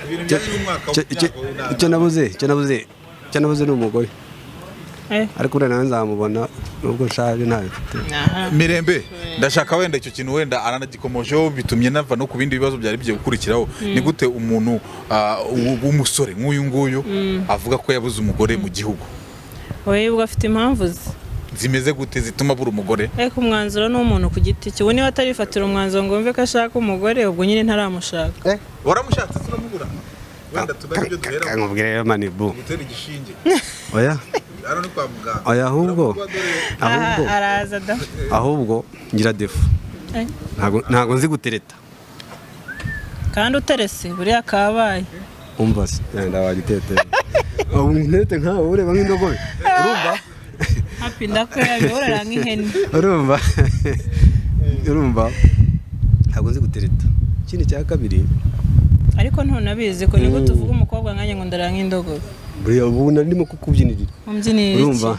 Ibintu bijyanye n'umwaka. Icyo nabuze ni umugore. Ariko uriya nawe nzamubona nubwo nshaje ntayo mfite. Aha. Mirembe, ndashaka wenda icyo kintu wenda aranagikomojeho, bitumye nava no ku bindi bibazo byari bigiye gukurikiraho. Ni gute umuntu w'umusore nk'uyu nguyu avuga ko yabuze umugore mu gihugu? Oya, ubwo afite impamvu ze. Zimeze gute zituma abura umugore? Ariko umwanzuro ni umuntu ku giti cye. Ubu niba atarifatira umwanzuro ngo wumve ko ashaka umugore, ubwo nyine ntaramushaka. Waramushatse se uramubura? Wenda tuba aribyo duhera. Nkubwire rero, manibu. Gutera igishinge. Oya. Hano ni kwa muganga. Oya, ahubwo Uravuga dore. Ahubwo Aha, araza da. Ahubwo ngira défaut. Ntabwo nzi gutereta. Kandi uterese buriya kabaye. Umva se, yenda wagitete ubu nterete nkawe ureba nk'indogobe, urumva? Hapi, ndakwemeye, urara nk'ihene. Urumva, ntabwo nzi gutereta. Ikindi cya kabiri, Ariko ntunabizi ko ni gute uvuga umukobwa nkanjye ngo ndarara nk'indogobe? Buriya ubu nari ndimo kukubyinirira. Umbyinirira iki? Urumva?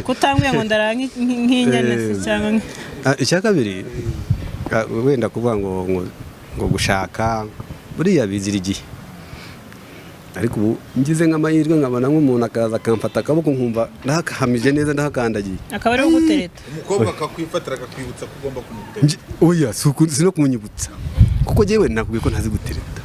Kutambwiye ngo ndarara nk'inyana se cyangwa Icya kabiri, wenda kuvuga ngo gushaka buriya bizira igihe, ariko ubu ngize nk'amahirwe nkabona nk'umuntu akaza akamfata akaboko, nkumva ndahakahamije neza, ndahakandagiye. Akaba ari gutereta. Umukobwa akakwifatira, akakwibutsa ko ugomba kumutera. Oya, si no kunyibutsa, kuko jyewe nakubwiye ko ntazi gutereta.